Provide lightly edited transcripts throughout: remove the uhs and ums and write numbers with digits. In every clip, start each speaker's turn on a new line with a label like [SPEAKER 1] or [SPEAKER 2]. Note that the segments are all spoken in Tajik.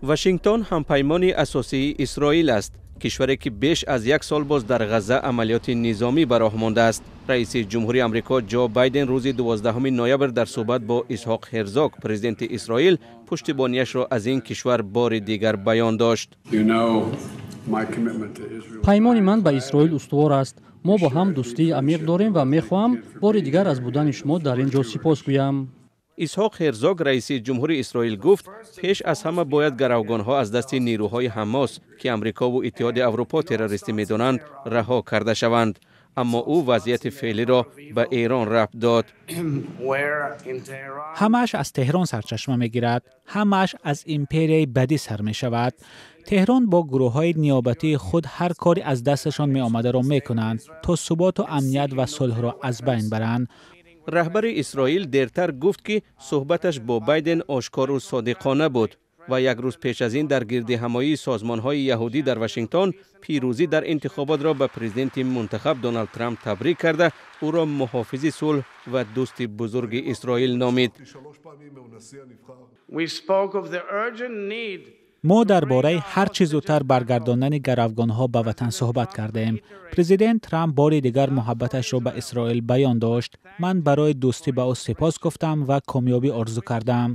[SPEAKER 1] Вашингтон ҳампаймони асосии Исроил аст, кишваре ки беш аз як сол боз дар Ғазза амалиёти низомӣ ба роҳ мондааст. Раиси ҷумҳури Амрико Ҷо Байден рӯзи 12 ноябр дар суҳбат бо Исҳоқ Ҳерзог, президенти Исроил, пуштибониашро аз ин кишвар бори дигар баён дошт.
[SPEAKER 2] Паймони ман ба Исроил устувор аст. Мо бо ҳам дӯстии амиқ дорем ва мехоҳам бори дигар аз будани шумо дар ин ҷо сипос гӯям.
[SPEAKER 1] Исҳоқ Ҳерзог, раиси ҷумҳури Исроил, гуфт, пеш аз ҳама бояд гаравгонҳо аз дасти нерӯҳои Ҳамос, ки Амрикову Иттиҳоди Аврупо террористӣ медонанд, раҳо карда шаванд. Аммо ӯ вазъияти феълиро ба Эрон рабт дод.
[SPEAKER 3] Ҳамааш аз Теҳрон сарчашма мегирад, ҳамааш аз империяи бадӣ сар мешавад. Теҳрон бо гурӯҳҳои ниёбатии худ ҳар кори аз дасташон меомадаро мекунанд, то суботу амният ва сулҳро аз байн баранд.
[SPEAKER 1] Раҳбари Исроил дертар гуфт, ки суҳбаташ бо Байден ошкору содиқона буд ва як рӯз пеш аз ин дар гирдиҳамоии созмонҳои яҳудӣ дар Вашингтон пирӯзӣ дар интихоботро ба президенти мунтахаб Доналд Трамп табрик карда, ӯро муҳофизи сулҳ ва дӯсти бузурги Исроил номид.
[SPEAKER 3] Мо дар бораи ҳар чӣ зудтар баргардондани гаравгонҳо ба ватан суҳбат кардем. Президент Трамп бори дигар муҳаббаташро ба Исроил баён дошт. Ман барои дӯстӣ ба ӯ сипос гуфтам ва комёбӣ орзу кардам.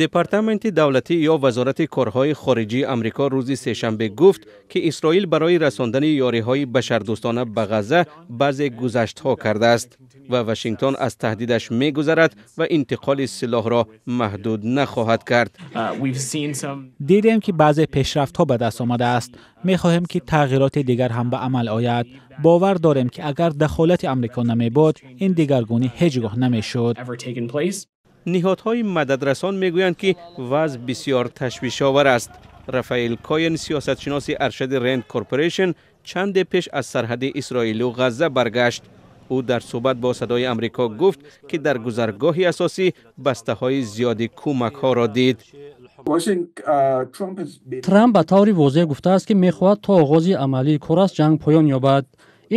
[SPEAKER 1] Департаменти давлатӣ ё Вазорати корҳои хориҷии Амрико рӯзи сешанбе гуфт, ки Исроил барои расондани ёриҳои башардӯстона ба Ғазза баъзе гузаштҳо кардааст ва Вашингтон аз таҳдидаш мегузарад ва интиқоли силоҳро маҳдуд нахоҳад кард.
[SPEAKER 3] Дидем, ки баъзе пешрафтҳо ба даст омадааст. Мехоҳем, ки тағйироти дигар ҳам ба амал ояд. Бовар дорем, ки агар дахолати Амрико намебуд, ин дигаргунӣ ҳеҷ гоҳ намешуд.
[SPEAKER 1] Ниҳодҳои мададрасан мегӯянд, ки вазъ бисёр ташвишовар аст. Рафаэл Коен, сиёсатшиноси аршади Ренд Корпорейшн, чанде пеш аз сарҳади Исроилу Ғазза баргашт. Ӯ дар суҳбат бо Садои Амрико гуфт, ки дар гузаргоҳи асосӣ бастаҳои зиёди кӯмакҳоро дид.
[SPEAKER 2] Трамп ба таври возеҳ гуфтааст, ки мехоҳад то оғози амалии кораш ҷанг поён ёбад.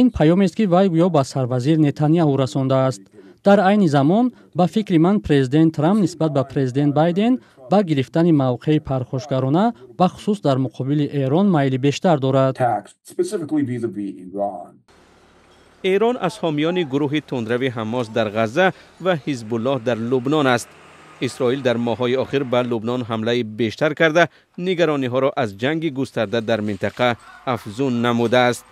[SPEAKER 2] Ин паёмест, ки вай гӯё ба сарвазир Нетанияҳу расондааст. Дар айни замон, ба фикри ман, президент Трамп нисбат ба президент Байден ба гирифтани мавқеи пархошгарона, бахусус дар муқобили Эрон, майли бештар дорад.
[SPEAKER 1] Эрон аз ҳомиёни гурӯҳи тундрави Ҳамос дар Ғазза ва Ҳизбуллоҳ дар Лубнон аст. Исроил дар моҳҳои охир ба Лубнон ҳамлаи бештар карда, нигарониҳоро аз ҷанги густарда дар минтақа афзун намудааст.